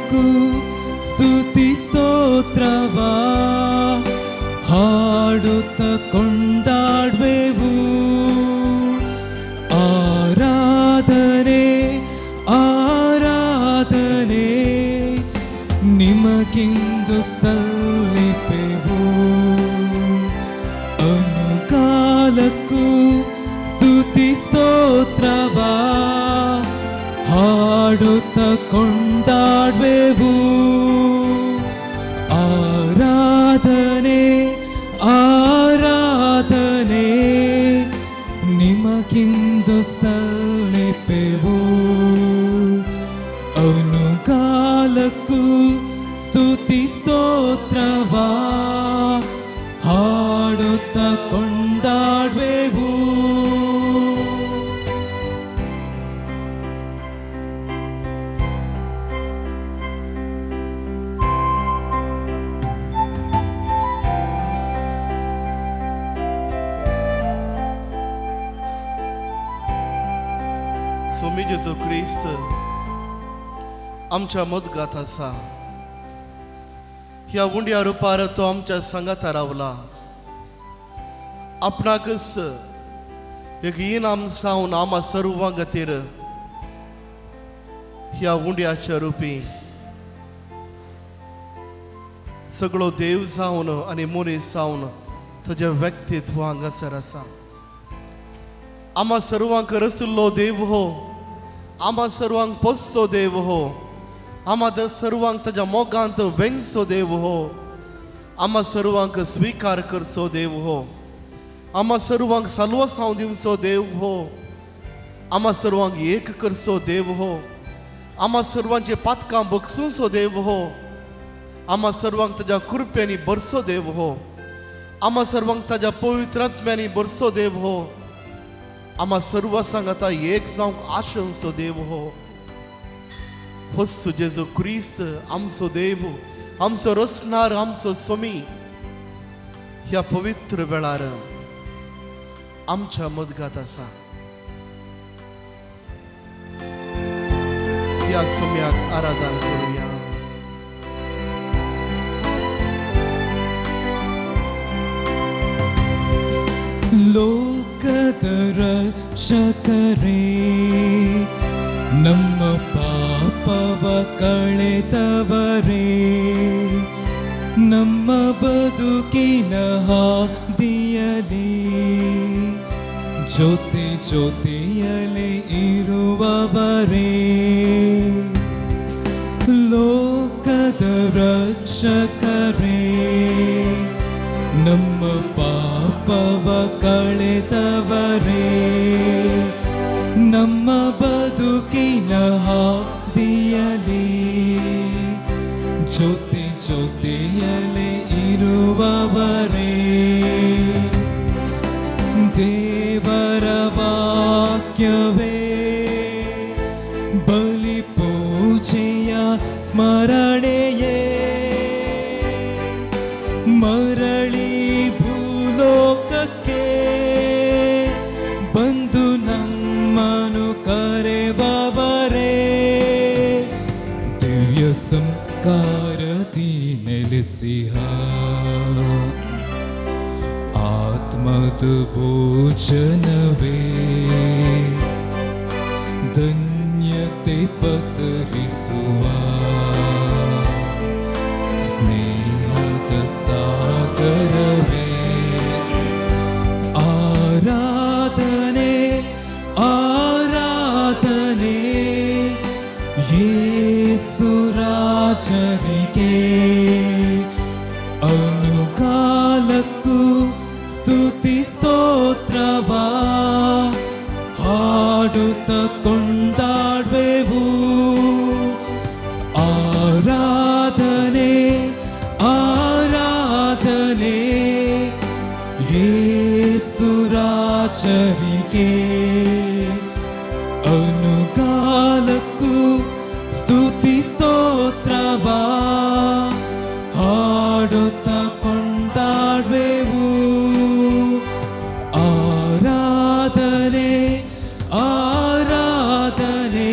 ಅನುಕಾಲಕ್ಕೂ ಸ್ತುತಿ ಸ್ತೋತ್ರವ ಹಾಡುತ್ತ ಕೊಂಡಾಡುವೆವು. ಆರಾಧನೆ ಆರಾಧನೆ ನಿಮಗಿಂದು ಸಲ್ಲಿಪೆವು. ಅನುಕಾಲಕ್ಕೂ ಸ್ತುತಿ ಸ್ತೋತ್ರವ ಹಾಡುತ್ತ ಕೊಂಡಾಡುವೆವು. ಆರಾಧನೆ ಆರಾಧನೆ ನಿಮಗಿಂದು ಸಲ್ಲಿಪೆವು. ಅನುಕಾಲಕ್ಕೂ ಸ್ತುತಿ ಸ್ತೋತ್ರವ ಹಾಡುತ್ತ ಕೊಂಡಾಡುವೆವು. स्वामी जेजू क्रिस्त आमच्या मदगात आसा. ह्या उंड्या रुपार तो आमच्या सांगाता रावला. आपणाकच एक इनाम जावन आमा सर्वां खातीर ह्या उंड्याच्या रुपी सगळो देव जावन आनी मनीस जावन तुजें व्यक्तित्व हांगासर आसा. आमा सर्वांक रसुल्लो देव हो, आमा सर्वांक पोसचो देव हो, आमा सर्वांक ताज्या मोगांत वेंगचो देव हो, आमा सर्वांक स्विकार करचो देव हो, आमा सर्वांक साल्वासांव दिवचो देव हो, आमा सर्वांक एक करचो देव हो, आमा सर्वांचे पातकां बगसुचो देव हो, आमा सर्वांक ताज्या कृपेंनी भरचो देव हो, आमा सर्वांक ताज्या पवित्र आत्म्यांनी भरचो देव हो, आमा सर्व सांगाता एक जावंक आशेवचो देव हो. होच जेजू क्रिस्त आमचो देव, आमचो रचणार, आमचो स्वामी ह्या पवित्र वेळार आमच्या मदगात आसा. ह्या स्वाम्याक आराधन करुया. ಲೋಕದ ರಕ್ಷಕರೇ, ನಮ್ಮ ಪಾಪವ ಕಳೆದವರೇ, ನಮ್ಮ ಬದುಕಿನ ಹಾದಿಯಲಿ ಜೊತೆ ಜೊತೆಯಲಿ ಇರುವವರೇ. ಲೋಕದ ರಕ್ಷಕರೇ, ನಮ್ಮ ಪಾಪವ ಕಳೆದವರೇ, ನಮ್ಮ ಬದುಕಿನ ಹಾದಿಯಲಿ ಜೊತೆ ಜೊತೆಯಲಿ ಇರುವವರೇ. ದೇವರ ವಾಕ್ಯವೇ ಬಲಿ ಪೂಜೆಯ ಸ್ಮರಣೆಯೇ, ಮರಳಿ ಭೂಲೋಕಕ್ಕೆ ಬಂದು ನಮ್ಮನು ಕರೆವವರೇ. ದಿವ್ಯ ಸಂಸ್ಕಾರದಿ ನೆಲೆಸಿಹ ಆತ್ಮದ ಭೋಜನವೇ, ಧನ್ಯತೆ ಪಸರಿಸುವ ಸ್ನೇಹದ ಸಾಗರವೇ. ಆರಾಧನೆ ಆರಾಧನೆ ಯೇಸು ರಾಜರಿಗೆ, ಅನುಕಾಲಕ್ಕೂ ಸ್ತುತಿ ಸ್ತೋತ್ರವ ಹಾಡುತ್ತ ಕೊಂಡಾಡುವೆವು. ಆರಾಧನೆ ಆರಾಧನೆ ಯೇಸು ರಾಜರಿಗೆ, ಅನುಕಾಲಕ್ಕೂ ಸ್ತುತಿ ಸ್ತೋತ್ರವ ಹಾಡುತ್ತ ಕೊಂಡಾಡುವೆವು. ಆರಾಧನೆ ಆರಾಧನೆ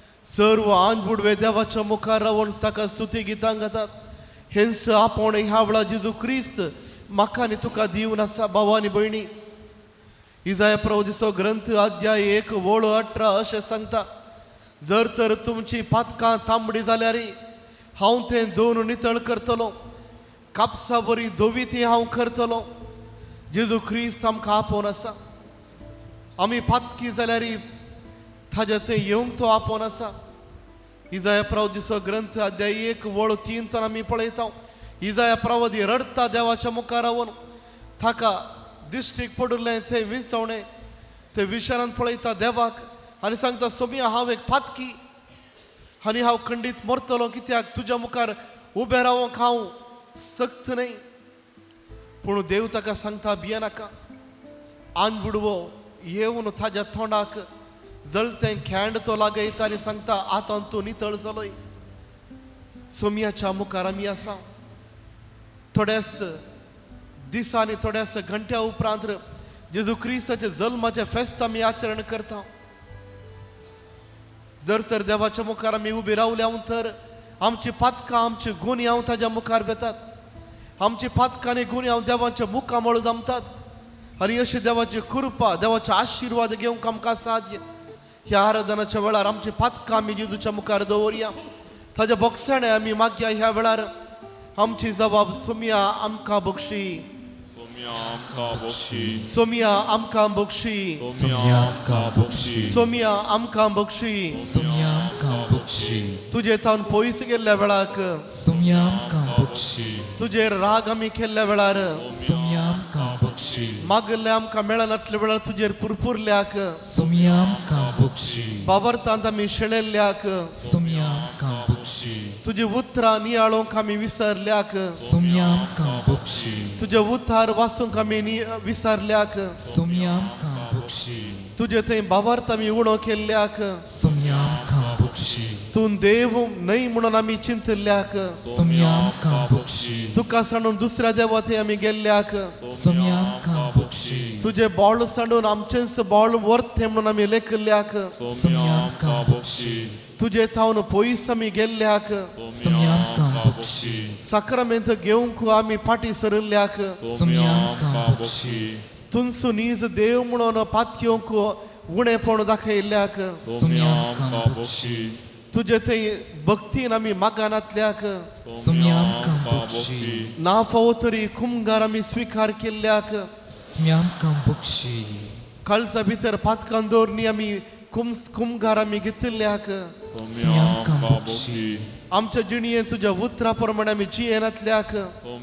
सर्व आंजबुडवे देवाच्या मुखार रावन ताका स्तुती गितां गातात. हेंच आपोवणें ह्या वेळार जेजू क्रिस्त म्हाका आनी तुका दिवन आसा. भाव आनी भयणी, इजाया प्रवदिचो ग्रंथ अध्याय 1 ओळ 18 अशें सांगता, जर तर तुमची पातकां तांबडी जाल्यार हांव तें दोन नितळ करतलो, कापसा बरी धवी ती हांव करतलो. जेजू क्रिस्त आमकां आपोवन आसा. आमी पातकी जाल्यार ताज्या थंय येवंक तो आपोवन आसा. इजाया प्रवदीचो ग्रंथ अध्याय 1 ओळ 3 तर आमी पळयता, इजाया प्रवदी रडटा देवाच्या मुखार रावन. ताका दिश्टीक पडिल्लें तें विंचवणें, ते विशारान पळयता देवाक आनी सांगता, सोमिया हांव एक पातकी आनी हांव खंडीत मरतलो, कित्याक तुज्या मुखार उबें रावंक हांव सक्त न्हय. पूण देव ताका सांगता, भियेनाका. आनबुडवो येवन ताज्या तोंडाक जळतें खेंड तो लागयता आनी सांगता, आतां तूं नितळ जालोय. सोमयाच्या मुखार आमी आसा. थोड्याच दिसांनी, थोड्याच घंट्या उपरांत जेजू क्रिस्ताच्या जल्माचें फेस्त आमी आचरण करता. जर तर देवाच्या मुखार आमी उबी रावल्या तर आमची पातकां, आमची गुन्यांव ताज्या मुखार वेतात. आमची पातकां आनी गुन्यांव देवाच्या मुखामळ जमतात आनी अशी देवाची कृपा, देवाचे आशिर्वाद घेवंक आमकां साध्य. ह्या आराधनाच्या वेळार आमची पातकां आमी जेजूच्या मुखार दवरया. ताज्या बोगसाणे आमी मागया. ह्या वेळार आमची जबाब सोमया आमकां बक्षी, सोम्या आमकां बक्षी, सोमया आमकां बक्षी, सोम्या आमकां बक्षी, सोमया आमकां बक्षी. सोम्या आमकां बक्षी. तुजे तावन पयस गेल्ल्या वेळाक, सोम्या आमकां बक्षी. तुजेर राग आमी केल्ल्या वेळार, सोम्या आमकां बक्षी. मागल्ले आमकां मेळनातल्या वेळार तुजेर पुरपुरल्याक, सोम्या आमकां बक्षी. बाबरतांत आमी शेळेल्ल्याक, सोम्या आमकां बक्षी. तुजी उतरां नियाळोंक आमी विसरल्याक, सोम्या आमकां बक्षी. तुजे उतार वाचूंक आमी विसरल्याक, सोम्या आमकां बक्षी. तुजे थंय बाबार्थ आमी उणो केल्ल्याक, सोम्या आमकां बक्षी. तूं देव न्हय म्हणून आमी चिंतिल्ल्याक, सोम्या आमकां बक्षी. तुका सांडून दुसऱ्या देवा थंय आमी गेल्ल्याक, सोम्या आमकां बक्षी. तुजे बोळ सांडून आमचेंच बोळ वर्थे म्हणून आमी लेखिल्ल्याक, सोम्या आमकां बक्षी. तुजे थावन पयस आमी गेल्ल्याक, सोम्या आमकां बक्षी. साक्रामेंत घेवंक आमी फाटीं सरिल्ल्याक, सोम्या आमकां बक्षी. तुमचो नीज देव म्हणून पातयोंक उणेपण दाखयल्ल्याक, सोम्या आमकां बक्षी. तुजे थंय भक्तीन आमी मागानातल्याक, सोम्या आमकां बक्षी. ना फावो तरी कुमगार आमी स्विकार केल्ल्याक, सोम्या आमकां बक्षी. काळजा भितर पातकां दवरनी आमी कुमगार आमी घेतिल्ल्याक, सोम्या आमकां बक्षी. आमच्या जिणयेन तुज्या उतरा प्रमाणे आमी जियेनातल्याक,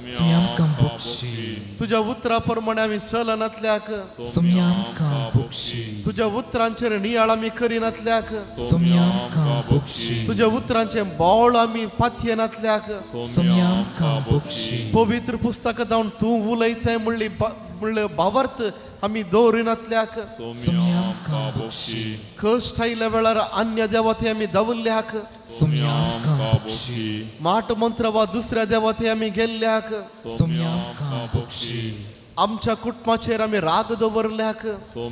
सोम्या आमकां बक्षी. तुज्या उतरा प्रमाणे आमी चलनातल्याक, सोम्या आमकां बक्षी. तुज्या उतरांचेर नियाळ आमी करिनातल्याक, सोम्या आमकां बक्षी. तुज्या उतरांचें बोळ आमी पातयेनातल्याक, सोम्या आमकां बक्षी. पवित्र पुस्तकां जावन तूं उलयताय म्हणली म्हणले भावार्थ आमी दवरिनातल्याक, सोम्या आमकां बक्षी. कश्ट आयिल्ल्या वेळार अन्य देवा थंय आमी दवरल्याक, सोम्या आमकां बक्षी. माट मंत्र वा दुसऱ्या देवा थंय आमी गेल्ल्याक, सोम्या आमकां बक्षी. आमच्या कुटुंबाचेर आमी राग दवरल्याक,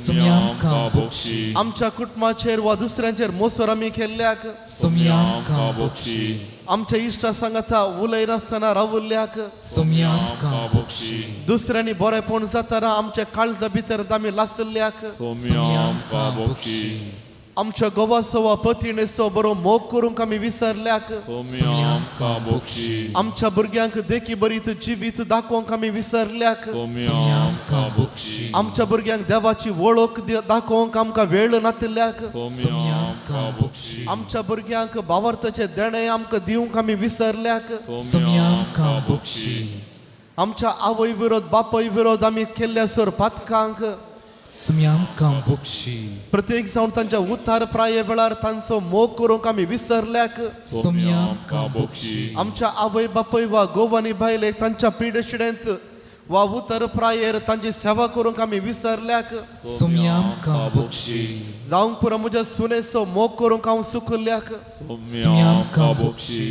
सोम्या आमकां बक्षी. आमच्या कुटुंबाचेर वा दुसऱ्यांचेर मोसर आमी केल्ल्याक, सोम्या आमकां बक्षी. आमच्या इश्टा सांगाता उलयनासतना रावल्ल्याक, सोम्या आमकां बक्षी. दुसऱ्यांनी बरेपण जातना आमच्या काळजा भितर आमी लासल्ल्याक, सोम्या आमकां बक्षी. आमच्या गोवाचो वा पतिणेचो बरो मोग करूंक आमी विसरल्याक, सोम्या आमकां बक्षी. आमच्या भुरग्यांक देखी बरीत जिवीत दाखोवंक आमी विसरल्याक, सोम्या आमकां बक्षी. आमच्या भुरग्यांक देवाची वळख दाखोवंक आमकां वेळ नातिल्ल्याक, सोम्या आमकां बक्षी. आमच्या भुरग्यांक भावार्थाचें देणें आमकां दिवंक आमी विसरल्याक, सोम्या आमकां बक्षी. आमच्या आवय विरोध बापय विरोध आमी केल्ल्या सर पातकांक, सोम्या आमकां बक्षी. प्रत्येक जावन तांच्या उतार प्राये वेळार तांचो मोग करूंक आमी विसरल्याक, सोम्या आमकां बक्षी. आमच्या आवय बापय वा गोवानी बायलेक तांच्या पिडशिडेंत वा उतर प्रायेर तांची सेवा करूंक आमी विसरल्याक, सोम्या आमकां बक्षी. जावंक पुरो म्हज्या सुनेचो मोग करूंक हांव सुकल्याक, सोम्या आमकां बक्षी.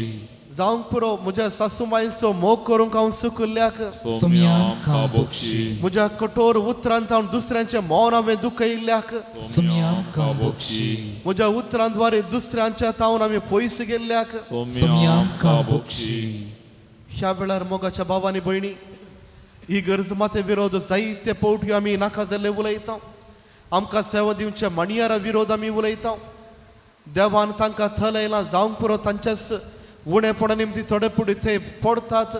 जावंक पुरो म्हज्या सासूमांयचो मोग करूंक हांव चुकिल्ल्याक। सोम्या आमकां बोगशी। म्हज्या कठोर उतरान हांव दुसऱ्यांचें मौन हांवें दुखयिल्ल्याक। सोम्या आमकां बोगशी। म्हज्या उतरांद्वारे दुसऱ्यांच्या तावन आमी पयस गेल्ल्याक। सोम्या आमकां बोगशी। ह्या वेळार मोगाच्या भावांनी भयणी ही गरज माते विरोध जायते पावटी आमी नाका जाल्ले उलयता। आमकां सेवा दिवच्या माणयारा विरोध आमी उलयता। देवान तांकां थलयलां जावंक पुरो तांच्याच उणेपणा निमती थोडे फुडें ते पडटात,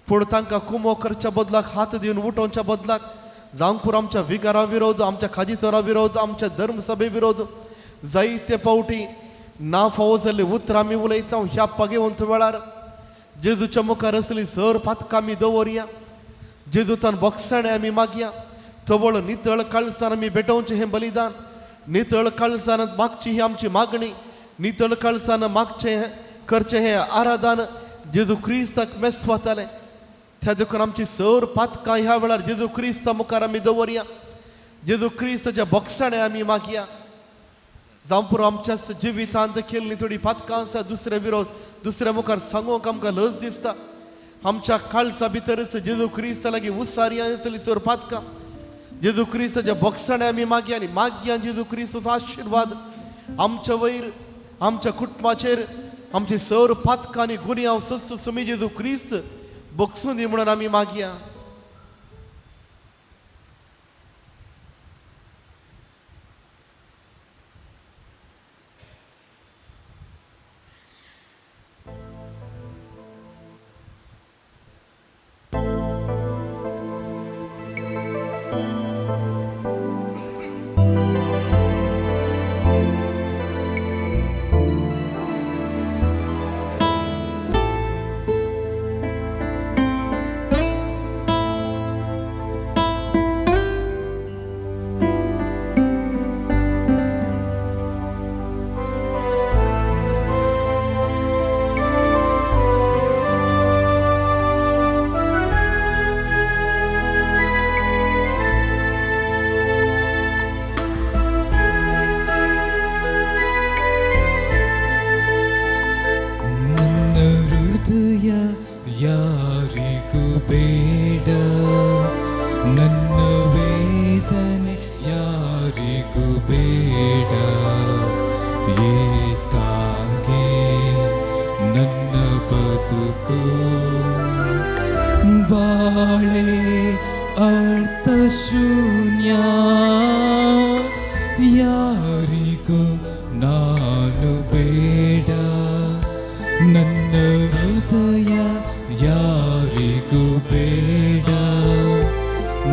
पूण तांकां कुमो करच्या बदलाक हात दिवन उठोवच्या बदलाक जावंक पुरो आमच्या विगारा विरोध, आमच्या खाजितोरा विरोध, आमच्या धर्मसभे विरोध जायते पावटी ना फावो जाल्ली उतरां आमी उलयता। ह्या पगेवंत वेळार जेजूच्या मुखार असली सर पातकां आमी दवरया, जेजूतान बोगसाणें आमी मागया, तवळ नितळ काळसान आमी भेटोवचें हें बलिदान, नितळ काळसान मागची ही आमची मागणी, नितळ काळसान मागचें करचें हें आराधन जेजू क्रिस्ताक मेसवातालें। त्या देखून आमची सर पातकां ह्या वेळार जेजू क्रिस्ता मुखार आमी दवरया, जेजू क्रिस्ताच्या बोगसाणें आमी मागया। जावं पुरो आमच्या जिवितांत केल्ली थोडी पातकां आसा दुसरे विरोध दुसऱ्या मुखार सांगूंक आमकां लज दिसता। आमच्या काळसा भितरच जेजू क्रिस्ता लागीं उसारी आसली सर पातकां जेजू क्रिस्ताच्या बोगसाणें आमी मागया आनी मागया जेजू क्रिस्ताचो आशिर्वाद आमच्या वयर, आमच्या कुटुंबाचेर, आमची सर पातकां आनी गुन्यांव सस्स सुमी जेजू क्रिस्त बोगसून दी म्हणून आमी मागया। ಯಾರಿಗೂ ಬೇಡ, ನನ್ನ ವೇದನೆ ಯಾರಿಗೂ ಬೇಡ, ಏಕಾಂಗಿ ನನ್ನ ಬದುಕು ಬಾಳೆ ಅರ್ಥ ಶೂನ್ಯ, ಯಾರಿಗೂ ನಾನು ಬೇಡ, ನನ್ನ ಹೃದಯ ಯಾರಿಗೂ ಬೇಡ,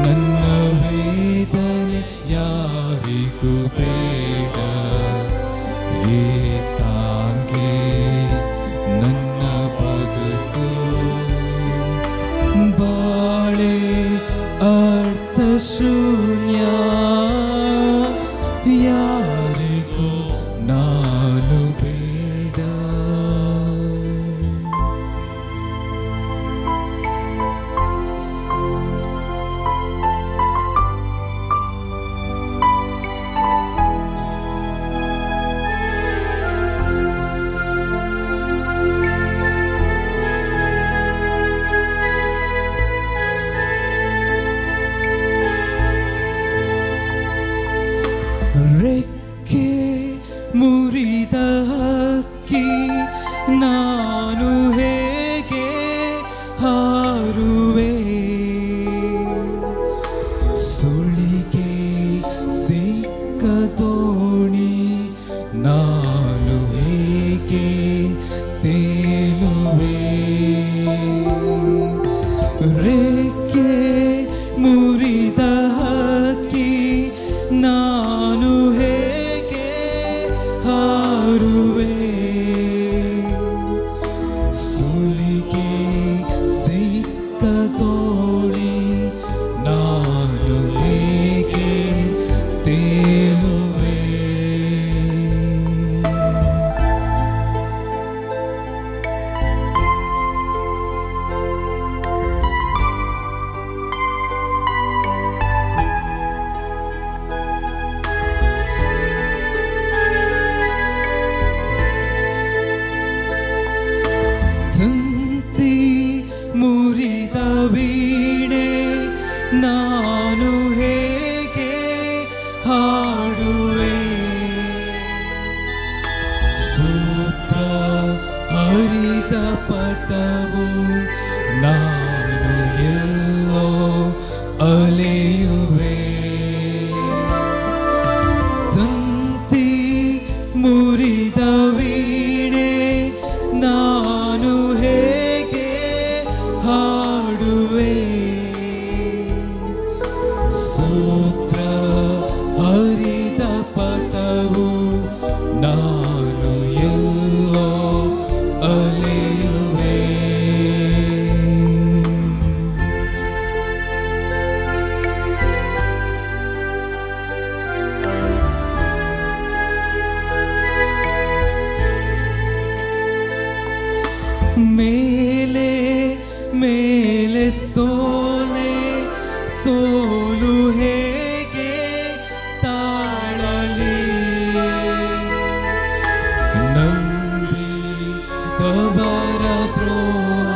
ನನ್ನ ವೇದನೆ ಯಾರಿಗೂ ಬೇಡ, ಏಕಾಂಗಿ ನನ್ನ ಬದುಕು ಬಾಳೆ ಅರ್ಥ ಶೂನ್ಯ. ಸೂತ್ರ ಹರಿದ ಪಟವು ನಾನು ಎಲ್ಲೋ ಅಲೆಯುವೆ. ತಂತಿ ಮುರಿದ ವೀಣೆ ನಾನು ಹೇಗೆ ಹಾಡುವೆ? ಸೂತ್ರ ಹರಿದ ಪಟವು ನಾನು ಎಲ್ಲೋ ಅಲೆಯುವೆ. ಮೇಲೆ ಮೇಲೆ ಸೋಲೆ ಸೋಲು ಹೇಗೆ ತಾಳಲಿ? ನಂಬಿದವರ ದ್ರೋಹ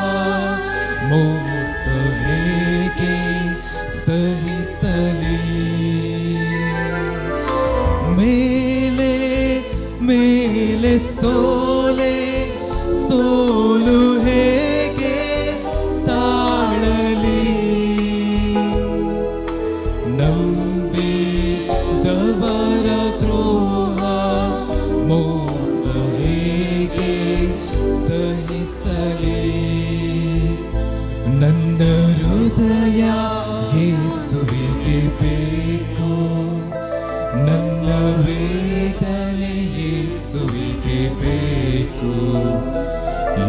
ಮೋಸ ಹೇಗೆ ಸಹಿಸಲಿ? ಮೇಲೆ ಮೇಲೆ ಸೋಲೆ ಸೋಲು ಹೇಗೆ ತಾಳಲಿ? ನಂಬಿದವರ ದ್ರೋಹ ಮೋಸ ಹೇಗೆ ಸಹಿಸಲಿ? ನನ್ನ ಹೃದಯ ಯೇಸುವಿಗೆ ಬೇಕು, ನನ್ನ ವೇದನೆ ಯೇಸುವಿಗೆ ಬೇಕು.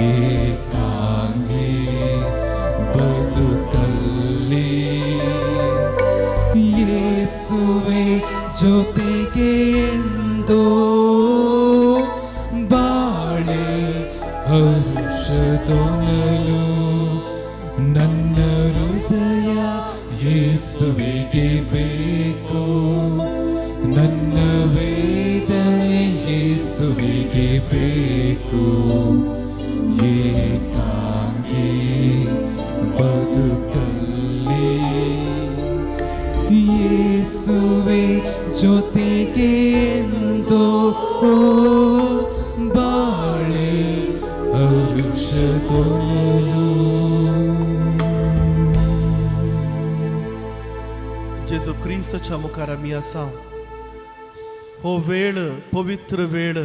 ಏಕಾಂಗಿ ಬದುಕಲ್ಲಿ ಯೇಸುವೆ ಜೊತೆಗೆ ಎಂದೋ ಬಾಳೆ ಹರುಷದೊನಲು. ನನ್ನ ಹೃದಯ ಯೇಸುವಿಗೆ ಬೇಕು, ನನ್ನ ವೇದನೆ ಯೇಸುವಿಗೆ ಬೇಕು. ಏಕಾಂಗಿ ಬದುಕಲ್ಲಿ ಯೇಸುವೆ ಜೊತೆಗೆ ಎಂದೋ ಬಾಳೆ ಹರುಷದೊನಲು. जेजू क्रिस्ताच्या मुखार आमी आसा. हो वेळ पवित्र वेळ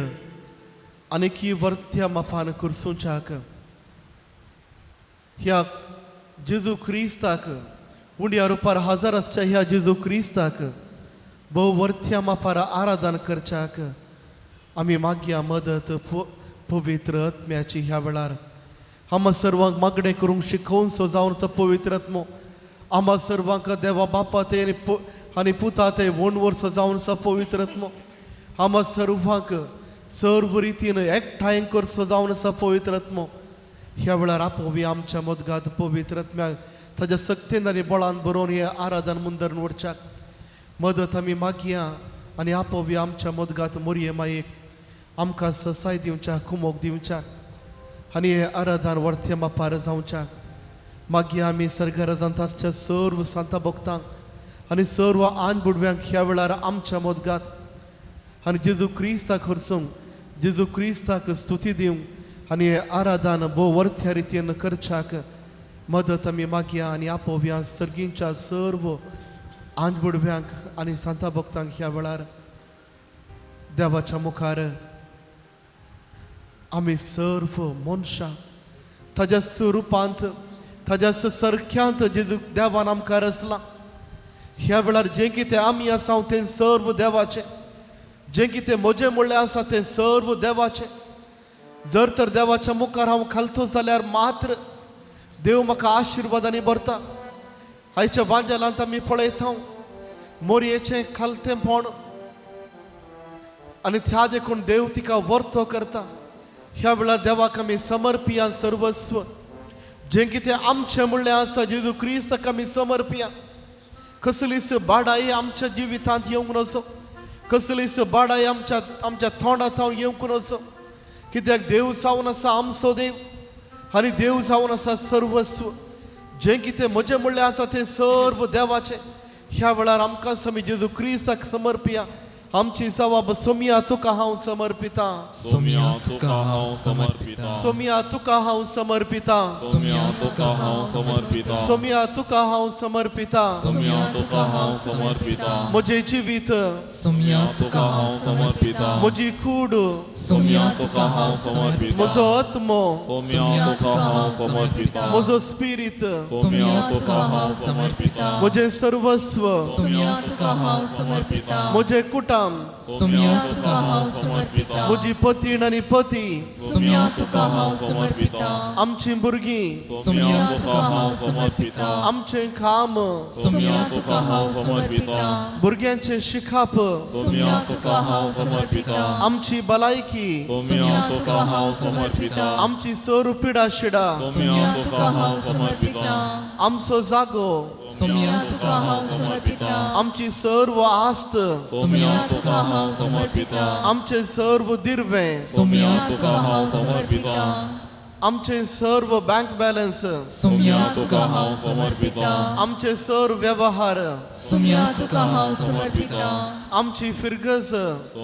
आनी वरत्या मापान करसुच्याक ह्या जेजू क्रिस्ताक उंड्या रुपार हजर आसच्या ह्या जेजू क्रिस्ताक भोव वरत्या मापार आराधन करच्याक आमी मागया मदत पवित्र आत्म्याची. ह्या वेळार आम्हा सर्वांक मागणें करूंक शिकोवन सो जावन पवित्र आत्मो आम्हा सर्वांक देवा बापा ते आनी पुता ते वणवर सजावन सा पवित्र आत्मो आम्हा सर्वांक सर्व रितीन एकठांय कर सजावन आसा पवित्र आत्मो. ह्या वेळार आपोवया आमच्या मदगात पवित्र आत्म्याक ताज्या सक्तेन आनी बळान बरोवन हे आराधन मुंदर वडच्याक मदत आमी मागया आनी आपोवया आमच्या मदगात मोरये मायेक आमकां ससाय दिवच्याक, कुमोक दिवच्याक आनी हे आराधन वर्थे मापार जावच्याक मागीर आमी सर्गराजांत आसच्या सर्व सांता भक्तांक आनी सर्व आन बुडव्यांक ह्या वेळार आमच्या मदगात आनी जेजू क्रिस्ताक हरसूंक, जेजू क्रिस्ताक स्तुती दिवंक आनी हे आराधन भोव वर्थ्या रितीन करच्याक मदत आमी मागया आनी आपोवया सर्गींच्या सर्व आंज बुडव्यांक आनी सांता भक्तांक ह्या वेळार देवाच्या मुखार. आमी सर्व मनशां ताज्या स्वरुपांत ताज्या सरख्यांत जेजू देवान आमकां रचलां. ह्या वेळार जें कितें आमी आसा तें सर्व देवाचें, जें कितें म्हजें म्हणलें आसा तें सर्व देवाचें. जर तर देवाच्या मुखार हांव खालतो जाल्यार मात्र देव म्हाका आशिर्वादांनी भरता. आयच्या वांजेलांत आमी पळयता मोरयेचें खालतेंपण आनी त्या देखून देव तिका वर्तो करता. ह्या वेळार देवाक आमी समर्पिया सर्वस्व, जें कितें आमचें म्हणलें आसा जेजू क्रिस्ताक आमी समर्पिया. कसलीच बाडाई आमच्या जिवितांत येवंक नसो, कसलीच बाडाई आमच्या आमच्या तोंडांत येवंक नसो, कित्याक देव जावन आसा आमचो देव आनी देव जावन आसा सर्वस्व. जें कितें म्हजें म्हणलें आसा तें सर्व देवाचें. ह्या वेळार आमकां आमी जेजू क्रिस्ताक समर्पिया आमची जबाब सोमया तुका हांव समर्पिता. सोम्या तुका हांव समर्पिता. सोमया तुका हांव समर्पिता. सोम्या तुका हांव समर्पिता. सोमया तुका हांव समर्पिता. सोम्या तुका हांव समर्पिता. म्हजें जिवीत, सोम्या तुका हांव समर्पिता. म्हजी कूड, सोम्या तुका हांव समर्पिता. म्हजो आत्मो, सोम्या तुका हांव समर्पिता. म्हजो स्पिरीत, सोम्या तुका हांव समर्पिता. म्हजें सर्वस्व, सोम्या तुका हांव समर्पिता. म्हजें कुटाम, सोम्या तुका हांव समर्पिता. म्हजी पतीण आनी पती, सोम्या तुका हांव समर्पिता. आमचीं भुरगीं, सोम्या तुका हांव समर्पिता. आमचें काम, सोम्या तुका हांव समर्पिता. भुरग्यांचें शिकप, सोम्या तुका हांव समर्पिता. आमची भलायकी, सोम्या तुका हांव समर्पिता. आमची सर पिडाशिडा, सोम्या तुका हांव समर्पिता. आमचो जागो, सोम्या तुका हांव समर्पिता. आमची सर्व आस्त, सोम्या तुका हांव समर्पिता. आमचें सर्व दिर्वें, सोम्या तुका हांव समर्पिता. आमचें सर्व बँक बॅलन्स, सोम्या तुका हांव समर्पिता. आमचे सर्व व्यवहार, सोम्या तुका हांव समर्पिता. आमची फिरगज,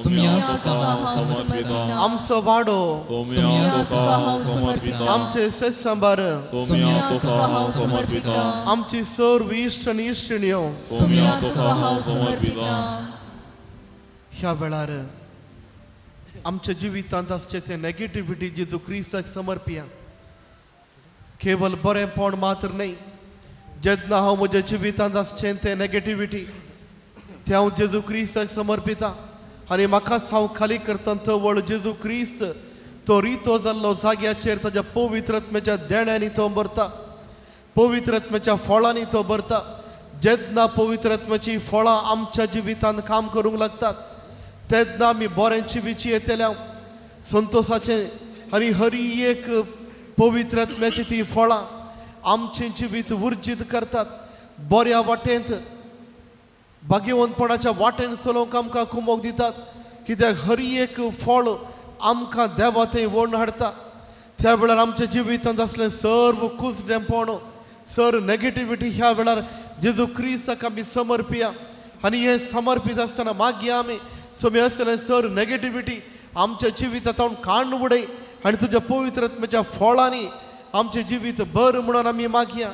सोम्या तुका हांव समर्पिता. आमचो वाडो, सोम्या तुका हांव समर्पिता. आमचे सेसंबार, सोम्या तुका हांव समर्पिता. आमची सर्व इश्ट आनी इश्टिण्यो. सोम्या तुका हांव समर्पिता. ह्या वेळार आमच्या जिवितांत आसचे ते नेगेटिविटी जेजू क्रिस्ताक समर्पिया. केवल बरेंपण मात्र न्हय, जेन्ना हांव म्हज्या जिवितांत आसचें तें नेगेटिविटी तें हांव जेजू क्रिस्ताक समर्पिता आनी म्हाकाच हांव खाली करता. तवळ जेजू क्रिस्त तो रितो जाल्लो जाग्याचेर ताज्या पवित्रत्म्याच्या देण्यांनी तो भरता, पवित्रत्म्याच्या फळांनी तो भरता. जेन्ना पवित्रत्म्याची फळां आमच्या जिवितांत काम करूंक लागतात तेन्ना आमी बरें जिवीची येतल्या संतोसाचें आनी हरी एक पवित्रत्म्याची ती फळां आमचें जिवीत उर्जीत करतात. बऱ्या वाटेंत भाग्यवंतपणाच्या वाटेन चलोवंक आमकां कुमोक दितात, कित्याक हर एक फळ आमकां देवा थंय ओडून हाडटा. त्या वेळार आमच्या जिवितांत आसलें सर्व कुसडेंपण, सर्व नेगेटिविटी ह्या वेळार जेजू क्रिस्ताक आमी समर्पिया आनी हें समर्पीत आसतना मागीर आमी सोमी आसतलें सर्व नेगेटिविटी आमच्या जिवितांत काण्ण उडय आनी तुज्या पवित्रत्म्याच्या फळांनी आमचें जिवीत बरें म्हणून आमी मागया.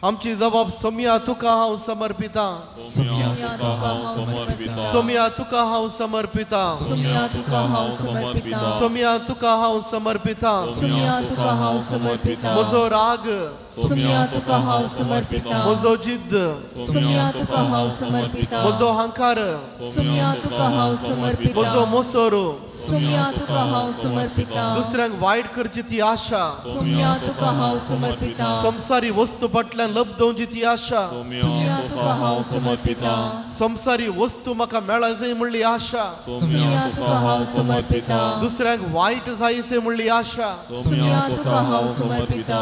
आमची जबाब सोमया तुका हांव समर्पिता. सोम्या तुका हांव समर्पिता. सोमया तुका हांव समर्पिता. सोम्या तुका हांव समर्पिता. सोमया तुका हांव समर्पिता. सोम्या तुका हांव समर्पिता. म्हजो राग, सोम्या तुका हांव समर्पिता. म्हजो जिद्द, सोम्या तुका हांव समर्पिता. म्हजो अहंकार, सोम्या तुका हांव समर्पिता. म्हजो मोसोर, सोम्या तुका हांव समर्पिता. दुसऱ्यांक वायट करची ती आशा, सोम्या तुका हांव समर्पिता. संवसारी वस्तू फाटल्यान लब्दवची ती आशा, सोम्या तुका हांव समर्पिता. संवसारी वस्तू म्हाका मेळाय म्हणली आशा, सोम्या तुका हांव समर्पिता. दुसऱ्यांक वायट जायसे म्हणली आशा, सोम्या तुका हांव समर्पिता.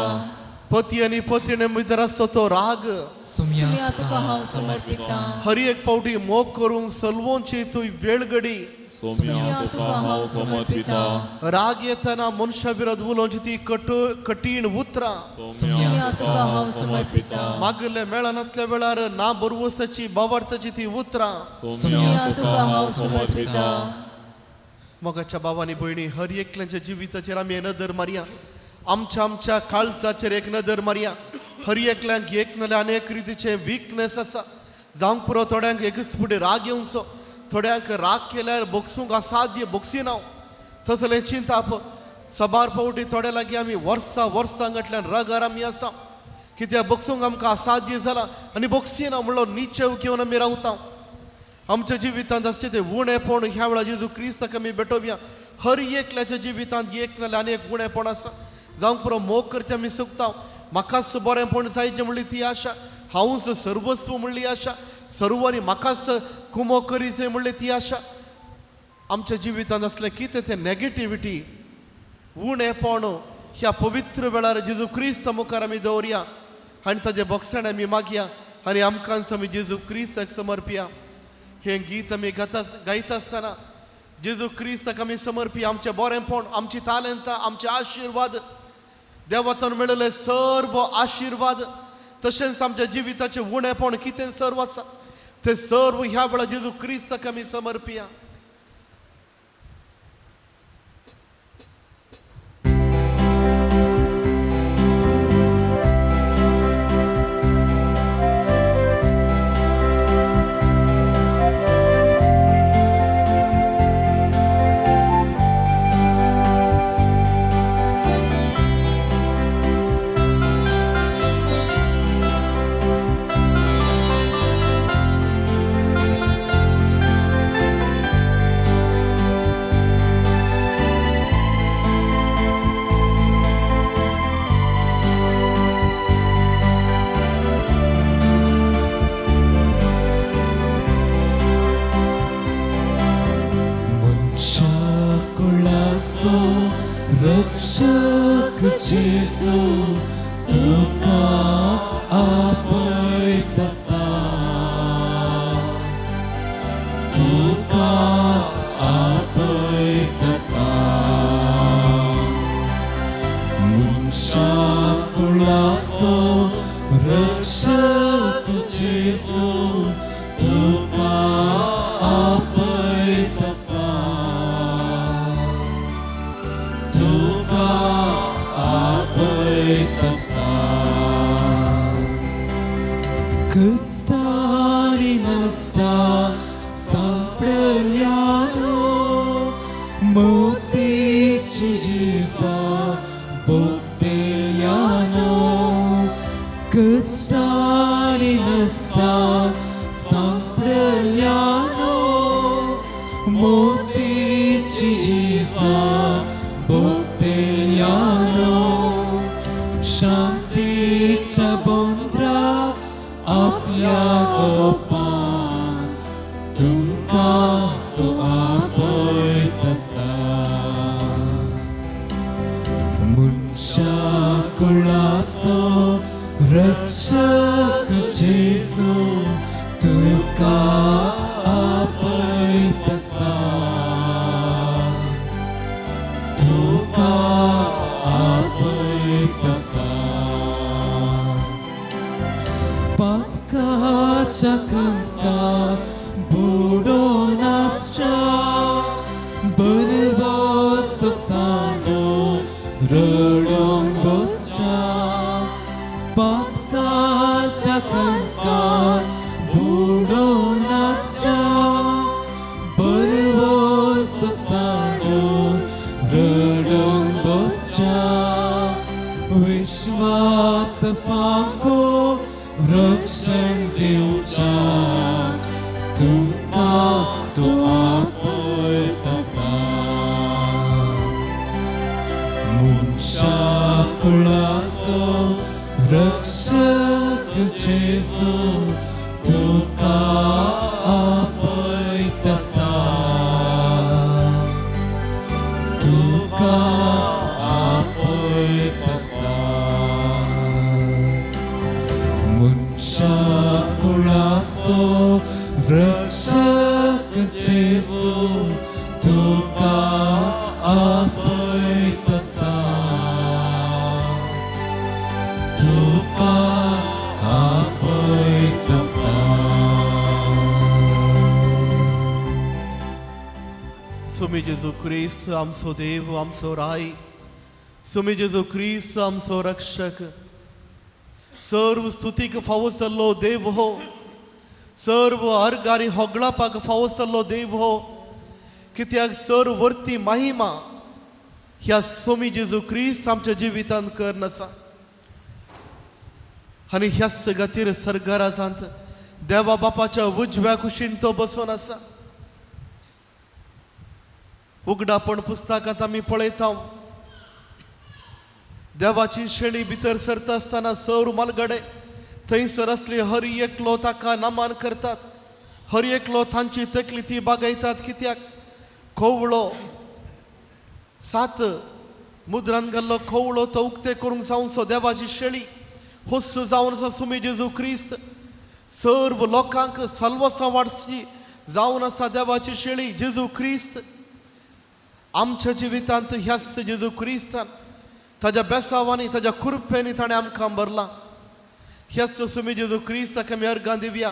पती आनी पतीणे भितर आसता तो राग, सोम्या तुका हांव समर्पिता. हर एक पावटी मोग करूंक सलवोंची तूं वेळगडी, सोम्या तुका हांव समर्पिता. राग येतना मनशा विरोध उलोवची ती कठीण उतरां, सोम्या तुका हांव समर्पिता. मागले मेळनातल्या वेळार ना बरवसाची बावार्थाची ती उतरां. सोम्या तुका हांव समर्पिता. मोगाच्या भावानी भयणी, हर एकल्याच्या जिविताचेर आमी नदर मारया, आमच्या आमच्या काळजाचेर एक नदर मारया. हर एकल्यांक एक नाल्यार अनेक रितीचे विकनेस आसा. जावंक पुरो थोड्यांक एकच फुडें राग येवचो, थोड्यांक राग केल्यार बोगसूंक असाध्य बोगसिना तसलें चिंताप. सबार फावटी थोड्या लागीं आमी वर्सां वर्सां फाटल्यान रागार आमी आसा, कित्याक बोगसूंक आमकां असाध्य जालां आनी बोगसिना म्हणलो निचेव घेवन आमी रावता. आमच्या जिवितांत आसचें तें उणेपण ह्या वेळार जेजू क्रिस्ताक आमी भेटोवया. हर एकल्याच्या जिवितांत एक नाल्यार आनी एक उणेपण आसा. जावंक पुरो मोग करचें आमी सुकता, म्हाकाच बरेंपण जायचें म्हणली ती आशा, हांवूच सर्वस्व म्हणली आशा, सर्वांनी म्हाकाच कुमो करीचें म्हणली ती आशा. आमच्या जिवितांत आसलें कितें तें नेगेटिविटी उणेपण ह्या पवित्र वेळार जेजू क्रिस्त मुखार आमी दवरया आनी ताजे बोगसाण आमी मागया आनी आमकांच आमी जेजू क्रिस्ताक समर्पिया. हें गीत आमी गायता आसतना जेजू क्रिस्ताक आमी समर्पी आमचें बरेंपण, आमची तालेंतां, आमचे आशिर्वाद, देवातून मेळिल्ले सर्व आशिर्वाद, तशेंच आमच्या जिविताचें उणेपण कितें सर्व आसा. ते सर्व ह्या वेळा जेजू क्रिस्ताक आमी समर्पिया. रक्षक जेजू तुका आपयतसा, तुका आपयतसा. मनशाकुळाचो रक्षक जेजू तुका आपयतसा, तुका आपयतसा. क्रिस्तानी नश्टा सांपडल्यानो मोतीची इजा भोगतेल्यानो, क्रिस्तानी नश्टा सांपडल्यानो मोतीची इजा भोगतेल्यानो. शांतीच्या बोंद्रा आपल्या गोपान तुमकां तो आपयतसा. मनशाकुळाचो रक्षक जेजू तुका आपयतसा, तुका आपयतसा. पातकाच्या कंदकात बुडोवन आसच्या बरवसो सांडो रडोवन बसच्या, पातकाच्या कंदकात बुडोवन आसच्या बरवसो सांडो रडोवन बसच्या. विश्वास पाको रक्षण दिवच्या तुमकां तो आपयतसा. मनशाकुळाचो रक्षक जेजू तुका आपयतसा, तुका आपयतसा. मनशाकुळाचो रक्षक जेजू तुका आपयतसा, तुका आपयतसा. सुमी जेजू क्रिस्त आमचो देव, आमचो राय, सुमी जेजू क्रिस्त आमचो रक्षक, सर्व स्तुतीक फावो जाल्लो देव हो, सर्व अर्गारी होगळापाक फावो जाल्लो देव हो. कित्याक सर्व वर्ती महिमा ह्या सोमी जेजू क्रिस्त आमच्या जिवितांत करन आसा. आनी ह्याच खातीर सर्गराजांत देवा बापाच्या उजव्या कुशीन तो बसून आसा. उगडापण पुस्तकांत आमी पळयता देवाची शेळी भितर सरता आसतना सर मालगडे थंयसर आसली हर एकलो ताका नमान करतात, हर एकलो तांची तकली ती बागयतात. कित्याक खोवळो सात मुद्रान घाल्लो खोवळो तो उक्ते करूंक जावचो देवाची शेळी होस्स जावन आसा सुमी जेजू क्रिस्त सर्व लोकांक सल्वसां वाडची जावन आसा देवाची शेळी जेजू क्रिस्त. आमच्या जिवितांत ह्याच जेजू क्रिस्तान ताज्या बेसावांनी ताज्या कुरपेंनी ताणें आमकां भरलां. ह्याच सुमी जेजू क्रिस्ताक आमी अर्गां दिवया.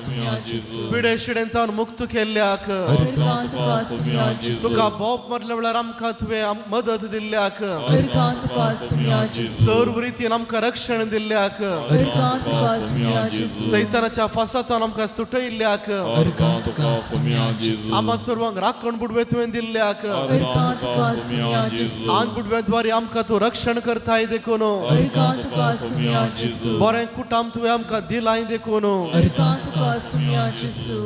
आसुया जेजू. पिडेशिडेंतावन मुक्त केल्ल्याक. अर्गां तुका आसुया जेजू. तुका बोप मारल्या वेळार आमकां तुवें मदत दिल्ल्याक. अर्गां तुका आसुया जेजू. सर्व रितीन आमकां रक्षण दिल्ल्याक. अर्गां तुका आसुया जेजू. सैतानाच्या फासांतल्यान आमकां सुटयल्ल्याक. अर्गां तुका आसुया जेजू. आमा सर्वांक राखण बुडवे तुवें दिल्ल्याक. अर्गां तुका आसुया जेजू. आन बुडव्याद्वारे आमकां तूं रक्षण करताय देखून. अर्गां तुका आसुया जेजू. बरें कुटाम तुवें आमकां दिलाय देखून. अर्गां तुका आसुया जेजू.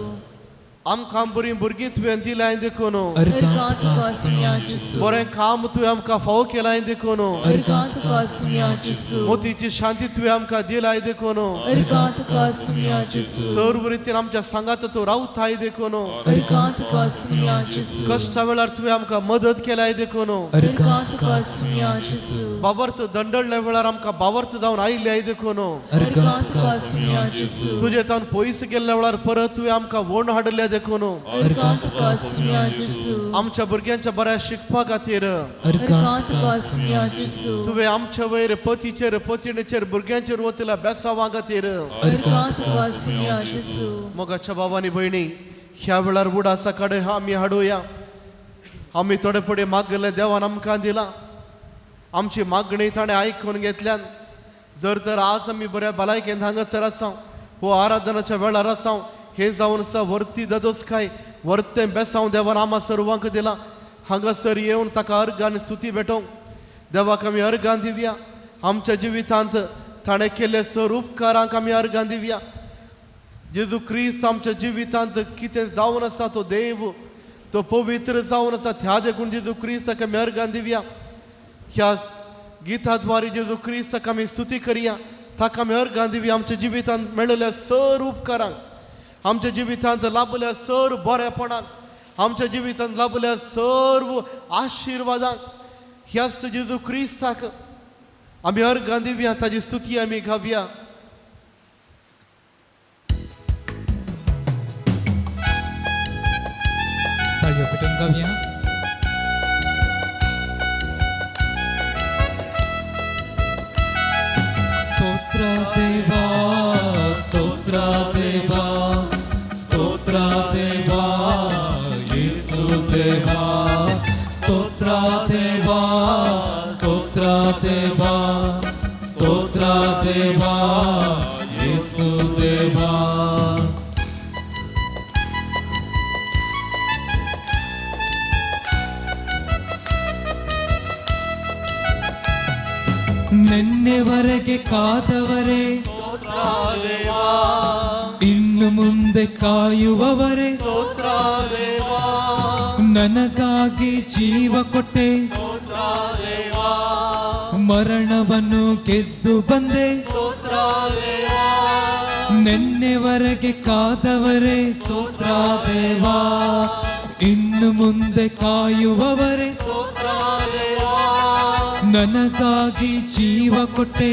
आमकां बरीं भुरगीं तुवें दिलाय देखून. अर्गां अर्गां तुका तुका आसुया आसुया जेजू. जेजू. बरें काम तुवें आमकां फावो केलाय देखून. अर्गां तुका आसुया जेजू. मोतीची शांती तुवें आमकां दिलाय देखून. अर्गां तुका आसुया जेजू. सर्व रितीन आमच्या सांगात तूं रावताय देखून. अर्गां तुका आसुया जेजू. कश्टा वेळार तुवें आमकां मदत केलाय देखून. अर्गां तुका आसुया जेजू. बावर्त दंडडल्या वेळार आमकां बावर्त जावन आयिल्ले देखून. अर्गां अर्गां तुका तुका आसुया आसुया जेजू. तुजे तावन पयस गेल्ल्या वेळार परत तुवें आमकां वण हाडल्या देखून. अर्गां तुका आसुया जेजू. आमच्या भुरग्यांच्या बऱ्या शिकपा खातीर अर्गां अर्गां तुका तुका आसुया आसुया जेजू. जेजू. तुवें आमच्या वयर पतीचेर पतिणेचेर भुरग्यांचेर वतल्या बेसांवा खातीर. अर्गां तुका आसुया जेजू. मोगाच्या भावानी भयणी, ह्या वेळार उडासा कडेन आमी हाडुया. आमी थोडे फुडें मागले देवान आमकां दिला. आमची मागणी ताणें आयकून घेतल्यान. जर तर आज आमी बऱ्या भलायकेन हांगासर आसा, हो आराधनाच्या वेळार आसा, हे जावन आसा वर्ती ददोसकाय वर्तें बेसांव देवान आमा सर्वांक दिला. हांगासर येवन ताका अर्गां आनी स्तुती भेटोवंक देवाक आमी अर्गां दिवया. आमच्या जिवितांत ताणें केल्ले सर उपकारांक आमी अर्गां दिवया. जेजू क्रिस्त आमच्या जिवितांत कितें जावन आसा तो देव, तो पवित्र जावन आसा. त्या देखून जेजू क्रिस्ताक आमी अर्गां दिवया. ह्या गिताद्वारे जेजू क्रिस्ताक आमी स्तुती करया. ताका आमी अर्गां दिवया आमच्या जिवितांत मेळिल्ल्या सर उपकारांक, आमच्या जिवितांत लाभल्या सर बरेपणाक, आमच्या जिवितांत लाभल्या सर्व आशिर्वादांक. ह्याच जेजू क्रिस्ताक आमी अर्गां दिवया, ताजी स्तुती आमी गावया. ताळयो पेटून गावया. स्तोत्र देवा, स्तोत्र देवा, स्तोत्र देवा, येसू देवा. स्तोत्र देवा, स्तोत्र देवा, स्तोत्र देवा, येसू देवा. ನಿನ್ನೆವರೆಗೆ ಕಾದವರೇ, ಇನ್ನು ಮುಂದೆ ಕಾಯುವವರೇ, ನನಗಾಗಿ ಜೀವ ಕೊಟ್ಟೆ, ಮರಣವನ್ನು ಗೆದ್ದು ಬಂದೆ. ನಿನ್ನೆವರೆಗೆ ಕಾದವರೇ, ಸ್ತೋತ್ರ ದೇವಾ, ಇನ್ನು ಮುಂದೆ ಕಾಯುವವರೇ, ನನಗಾಗಿ ಜೀವ ಕೊಟ್ಟೆ,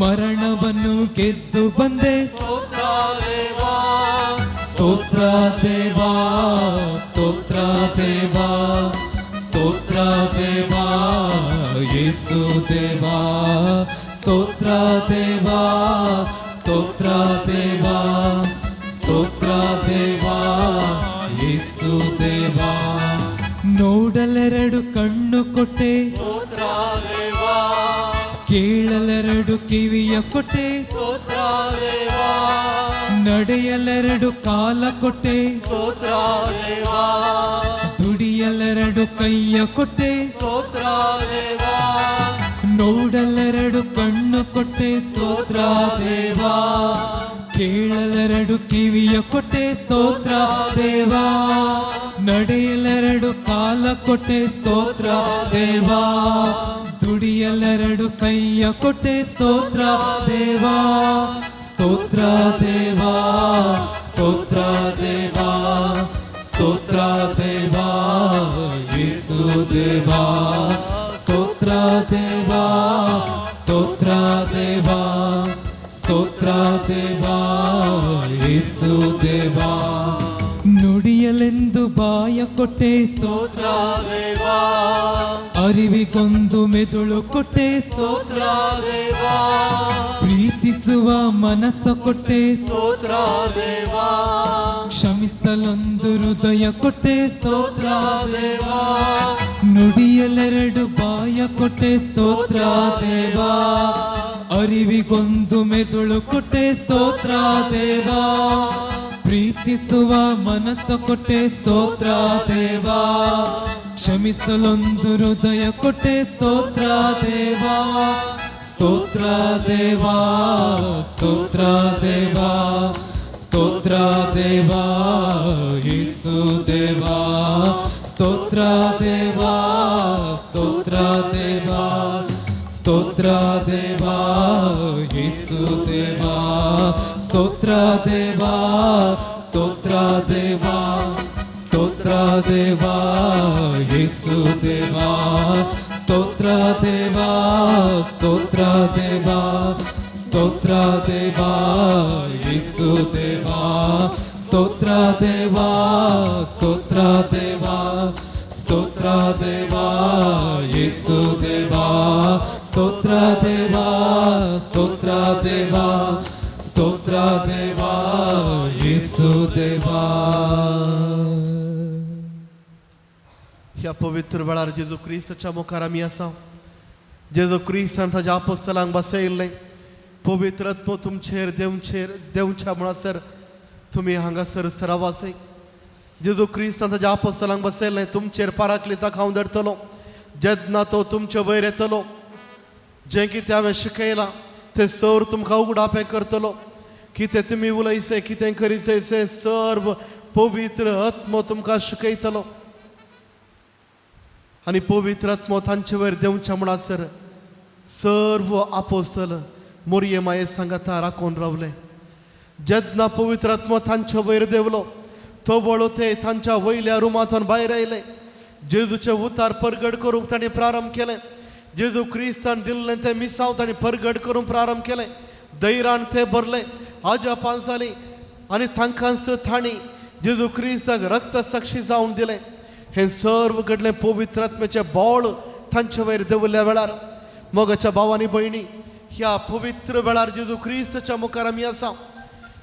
ಮರಣವನ್ನು ಗೆದ್ದು ಬಂದೆ. ಸ್ತೋತ್ರ ದೇವಾ, ಸ್ತೋತ್ರ ದೇವಾ, ಸ್ತೋತ್ರ ದೇವಾ, ಯೇಸು ದೇವಾ. ಸ್ತೋತ್ರ ದೇವಾ, ಸ್ತೋತ್ರ ದೇವಾ, ಸ್ತೋತ್ರ ದೇವಾ, ಯೇಸು ದೇವಾ. ನೋಡಲೆರಡು ಕಣ್ಣು ಕೊಟ್ಟೆ, ಕೇಳಲೆರಡು ಕಿವಿಯ ಕೊಟ್ಟೆ, ನಡೆಯಲೆರಡು ಕಾಲ ಕೊಟ್ಟೆ, ದುಡಿಯಲೆರಡು ಕೈಯ ಕೊಟ್ಟೆ, ನೋಡಲೆರಡು ಕಣ್ಣು ಕೊಟ್ಟೆ, ಸ್ತೋತ್ರ ದೇವಾ, ಕೇಳಲೆರಡು ಕಿವಿಯ ಕೊಟ್ಟೆ, ಸ್ತೋತ್ರ ದೇವಾ, ನಡೆಯಲೆರಡು ಕಾಲ ಕೊಟ್ಟೆ, ಸ್ತೋತ್ರ ದೇವಾ, ದುಡಿಯಲೆರಡು ಕೈಯ ಕೊಟ್ಟೆ, ಸ್ತೋತ್ರ ದೇವಾ, ಸ್ತೋತ್ರ ದೇವಾ, ಸ್ತೋತ್ರ ದೇವಾ, ಸ್ತೋತ್ರ ದೇವಾ, ಯೇಸು ದೇವಾ. ಸ್ತೋತ್ರ ದೇವಾ, ಸ್ತೋತ್ರ ದೇವಾ, ಸ್ತೋತ್ರ ದೇವಾ, ಯೇಸು ದೇವಾ. ನುಡಿಯಲೆಂದು ಬಾಯ ಕೊಟ್ಟೆ ಸ್ತೋತ್ರ ದೇವಾ, ಅರಿವಿಗೊಂದು ಮೆದುಳು ಕೊಟ್ಟೆ ಸ್ತೋತ್ರ ದೇವಾ, ಪ್ರೀತಿಸುವ ಮನಸ್ಸ ಕೊಟ್ಟೆ ಸ್ತೋತ್ರ ದೇವಾ, ಕ್ಷಮಿಸಲೊಂದು ಹೃದಯ ಕೊಟ್ಟೆ ಸ್ತೋತ್ರ ದೇವಾ, ನುಡಿಯಲೆರಡು ಬಾಯ ಕೊಟ್ಟೆ ಸ್ತೋತ್ರ ದೇವಾ, ಅರಿವಿಗೊಂದು ಮೆದುಳು ಕೊಟ್ಟೆ ಸ್ತೋತ್ರ ದೇವಾ, ಪ್ರೀತಿಸುವ ಮನಸ್ಸ ಕೊಟ್ಟೆ ಸ್ತೋತ್ರ ದೇವಾ, ಕ್ಷಮಿಸಲೊಂದು ಹೃದಯ ಕೊಟ್ಟೆ ಸ್ತೋತ್ರ ದೇವಾ, ಸ್ತೋತ್ರ ದೇವಾ, ಸ್ತೋತ್ರ ದೇವಾ, ಸ್ತೋತ್ರ ದೇವಾ, ಯೇಸು ದೇವಾ, ಸ್ತೋತ್ರ ದೇವಾ, ಸ್ತೋತ್ರ ದೇವಾ, ಸ್ತೋತ್ರ ದೇವಾ, ಯೇಸು ದೇವಾ, ಸ್ತೋತ್ರ ದೇವಾ, ಸ್ತೋತ್ರ ದೇವಾ, ಸ್ತೋತ್ರ ದೇವಾ, ಯೇಸು ದೇವಾ, ಸ್ತೋತ್ರ ದೇವಾ, ಸ್ತೋತ್ರ ದೇವಾ, ಸ್ತೋತ್ರ ದೇವಾ, ಯೇಸು ದೇವಾ, ಸ್ತೋತ್ರ ದೇವಾ, ಸ್ತೋತ್ರ ದೇವಾ, ಸ್ತೋತ್ರ ದೇವಾ, ಯೇಸು ದೇವಾ, ಸ್ತೋತ್ರ ದೇವಾ, ಸ್ತೋತ್ರ ದೇವಾ, ಸ್ತೋತ್ರ ದೇವಾ, ಯೇಸು ದೇವಾ. ह्या पवित्र वेळार जेजू क्रिस्ताच्या मुखार आमी आसा. जेजू क्रिस्तान ताज्या आपोस्तलांक बसयिल्लें पवित्र आत्मो तुमचेर देंवचेर देंवच्या म्हणसर तुमी हांगासर सरावासय. जेजू क्रिस्तान ताज्या आपोस्तलांक बसयिल्लें तुमचेर पाराक्लिताक हांव धाडटलो, जेन्ना तो तुमचे वयर येतलो, जें कितें हांवें शिकयलां तें सर्व तुमकां उगडापें करतलो, कितें तुमी उलयसे कितें करीत तें सर्व पवित्र आत्मो तुमकां शिकयतलो. आनी पवित्र आत्मो तांचे वयर देंवच्या म्हणसर सर्व आपोस्तल मोरये माये सांगाता राखून रावले. जेन्ना पवित्र आत्मो तांचे वयर देंवलो तो वळो ते तांच्या वयल्या रुमांतून भायर आयले. जेजूचे उतार परगट करूंक तांणी प्रारंभ केलें. जेजू क्रिस्तान दिल्लें तें मिसांव तांणी परगट करूंक प्रारंभ केलें. दैरान ते भरले, अजापान जालीं आनी तांकांच तांणी जेजू क्रिस्ताक रक्त साक्षी जावन दिलें. हें सर्व घडलें पवित्र आत्म्याचें बोळ तांचे वयर देंवल्या वेळार. मोगाच्या भावांनी भयणी, ह्या पवित्र वेळार जेजू क्रिस्ताच्या मुखार आमी आसा.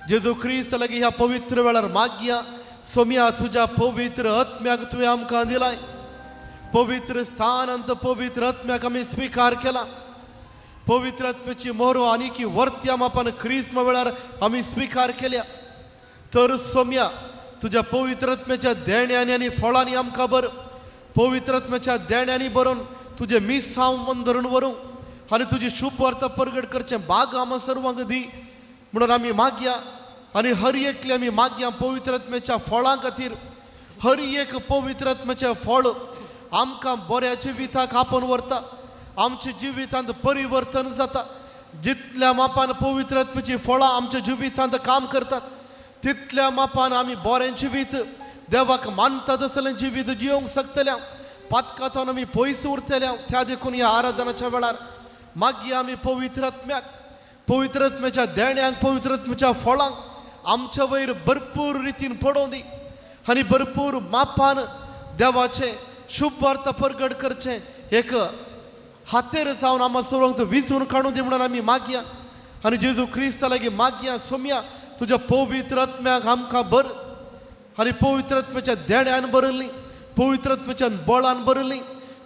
जेजू क्रिस्त लागीं ह्या पवित्र वेळार मागया, सोम्या तुज्या पवित्र आत्म्याक तुवें आमकां दिलाय. पवित्र स्थानांत पवित्र आत्म्याक आमी स्विकार केला. पवित्र आत्म्याची मोरो आनी की वर्त्या मापान क्रिस्म वेळार आमी स्विकार केल्या. तर सोम्या तुज्या पवित्र आत्म्याच्या देण्यांनी आनी फळांनी आमकां बर, पवित्र आत्म्याच्या देण्यांनी बरोवन तुजें मिसांव मन धरून व्हरूंक आनी तुजी शुभ वार्ता परगट करचें बाग आमा सर्वांक दी म्हणून आमी मागया. आनी हर एकले आमी मागया पवित्र आत्म्याच्या फळां खातीर. हर एक पवित्र आत्म्याचें फळ आमकां बऱ्या जिविताक आपोवन व्हरता, आमच्या जिवितांत परिवर्तन जाता. जितल्या मापान पवित्र आत्म्याचीं फळां आमच्या जिवितांत काम करतात तितल्या मापान आमी बरें जिवीत देवाक मानता तसलें जिवीत जियोंक शकतल्या, पातकांतून आमी पयस उरतल्या. त्या देखून ह्या आराधनाच्या वेळार मागीर आमी पवित्र आत्म्याक, पवित्र आत्म्याच्या देण्यांक, पवित्र आत्म्याच्या फळांक आमच्या वयर भरपूर रितीन पडोवं दी आनी भरपूर मापान देवाचें शुभ वार्ता परगट करचें एक हातेर जावन आमकां सर्वांक विजून काडूं दी म्हणून आमी मागया. आनी जेजू क्रिस्ता लागीं मागया, सोम्या तुज्या पवित्र आत्म्याक आमकां भर आनी पवित्र आत्म्याच्या देण्यान भरली, पवित्र आत्म्याच्या बळान भरली,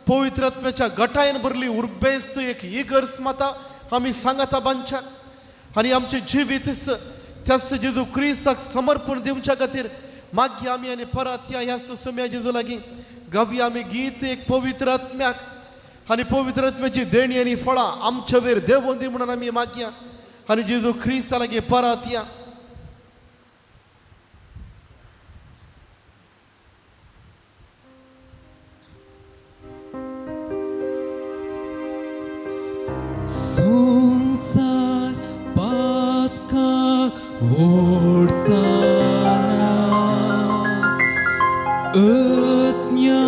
पवित्र आत्म्याच्या गटायन भरली उर्बेस्त एक इगर्ज माता आमी सांगाता बांदच्या आनी आमचें जिवीत त्याच जेजू क्रिस्ताक समर्पण दिवच्या खातीर मागया आमी. आनी परत ह्या ह्याच सोम्या जेजू लागीं गावया आमी गीत एक पवित्र आत्म्याक आनी पवित्र आत्म्याची देणी आनी फळां आमच्या वयर देंवोन दी म्हणून आमी मागया आनी जेजू क्रिस्ता लागीं परत या. संसार पातकाक ओडताना आत्म्या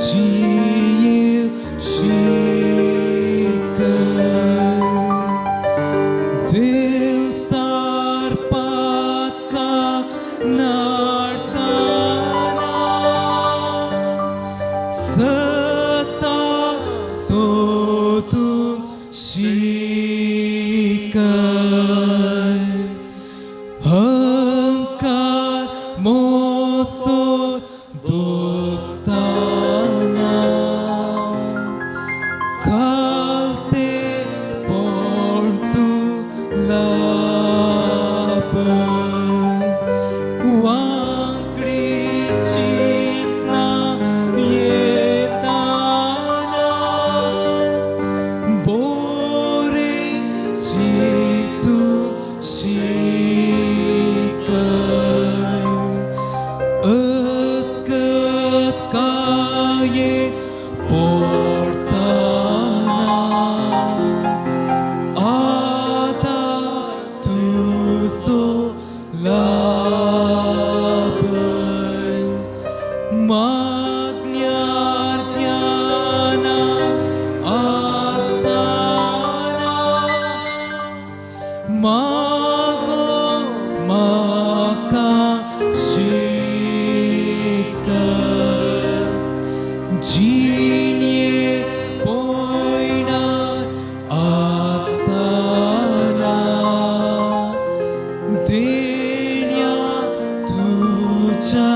जीव शिकय, देवसार पातकाक नाडताना मोसो दोस्ताना खालते पण तू लाभ वांकडी चिंतना येताना बोरे चितू शिकय अस्कत काये पोडताना आता तुजो लाभ मागण्यार ध्याना आसताना मागो माका शिक जिणे पयणार आसताना देण्या तुझ्या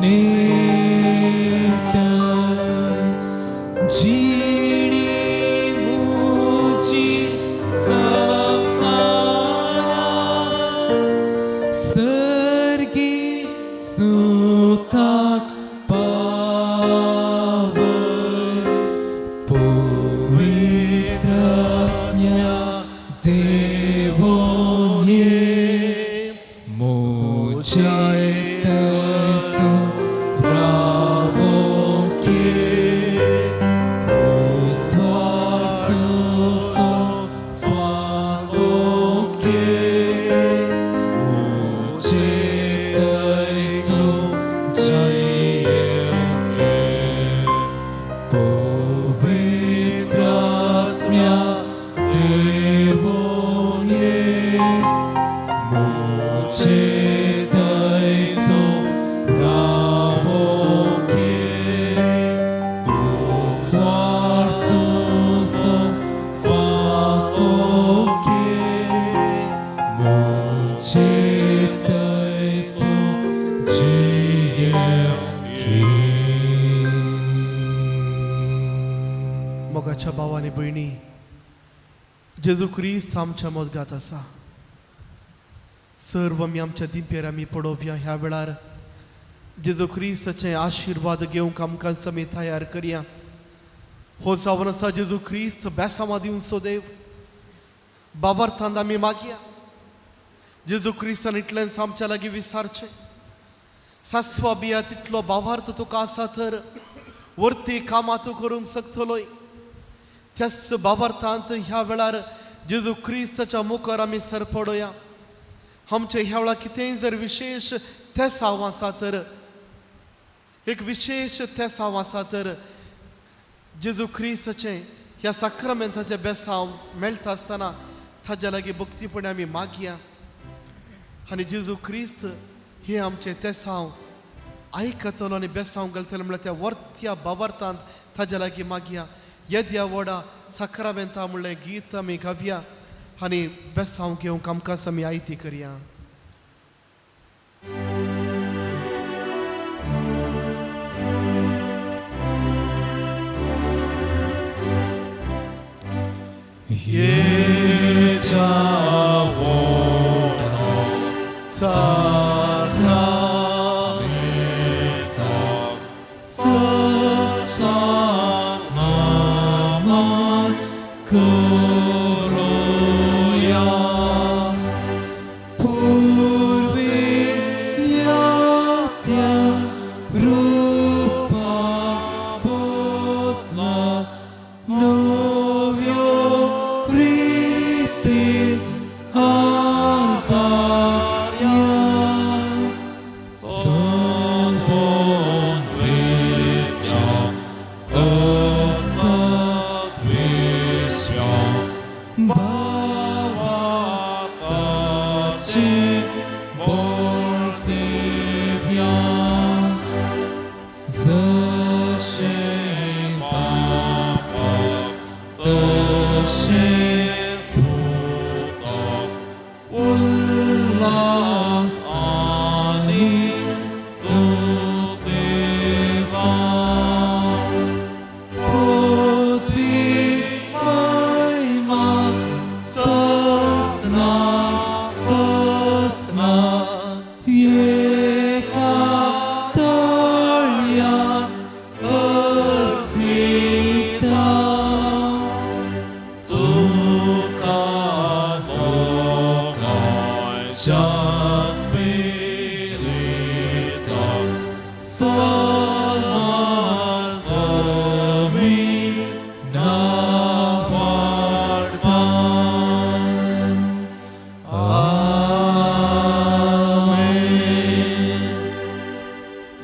नेट जिणी मुजी सपताना सर्गी सुखाक पावय पवित्रज्ञा देवोने मुझे तू रावोके उस्वातुसो फागोके मुझे तू जियेके पवित्रात्म्या देवोने मुझे तू रावोके उस्वातुसो फागोके मुझे तू जियेके. मोगाच्या भावा आनी भयणी, जेजू क्रिस्त आमच्या मदगात आसा. सर्व आमी आमच्या दिंपेर आमी पडोवया. ह्या वेळार जेजू क्रिस्ताचे आशिर्वाद घेवंक आमकां आमी तयार करया. हो जावन आसा जेजू क्रिस्त बेसांवा दिवचो देव. बाबार्थान आमी मागया. जेजू क्रिस्तान इतलेंच आमच्या लागीं विसारचें, सासवा बिया तितलो बावार्थ तुका आसा तर वरती कामां तूं करूंक शकतलोय. त्याच बाबार्थांत ह्या वेळार जेजू क्रिस्ताच्या मुखार आमी सरपडोया. आमचे ह्या वेळार कितेंय जर विशेश तेसांव आसा तर, एक विशेश तेसांव आसा तर जेजू क्रिस्ताचें ह्या साक्रामेंताचें बेसांव मेळटा आसतना ताज्या लागीं भक्तीपणे आमी मागया आनी जेजू क्रिस्त हे आमचें तेसांव आयकतलो आनी बेसांव घालतलो म्हणल्यार त्या वर्त्या बाबार्थांत ताज्या लागीं मागया. येद्या व्हडा साक्रामेंता म्हणलें गीत आमी गावया आनी बेसांव घेवंक आमकां आमी आयती करया.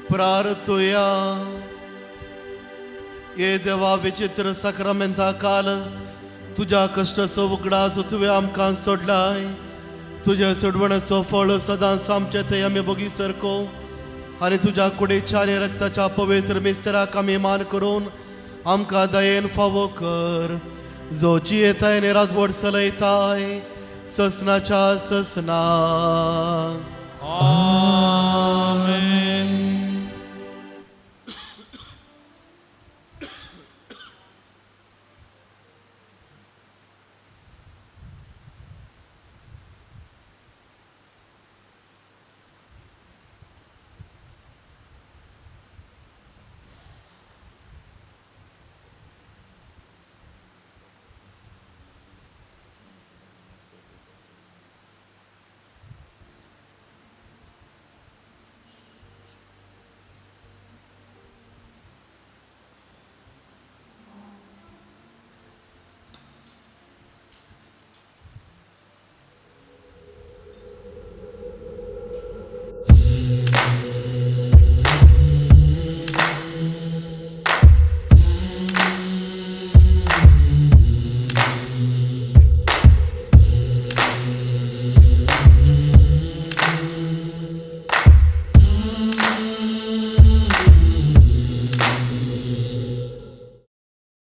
प्रार्थुया. ये देवा, विचित्र साक्रामेंता काल तुज्या कश्टाचो उगडास तुवें आमकां सोडलाय. तुज्या सोडवण्याचो फळ सदांच आमचे थंय आमी बोगी सरको आनी तुज्या कुडीच्या आनी रक्ताच्या पवित्र मिस्तराक आमी मान करून आमकां दयेन फावो कर, जो जियेताय आनी राजवट चलयताय ससनाच्या ससना.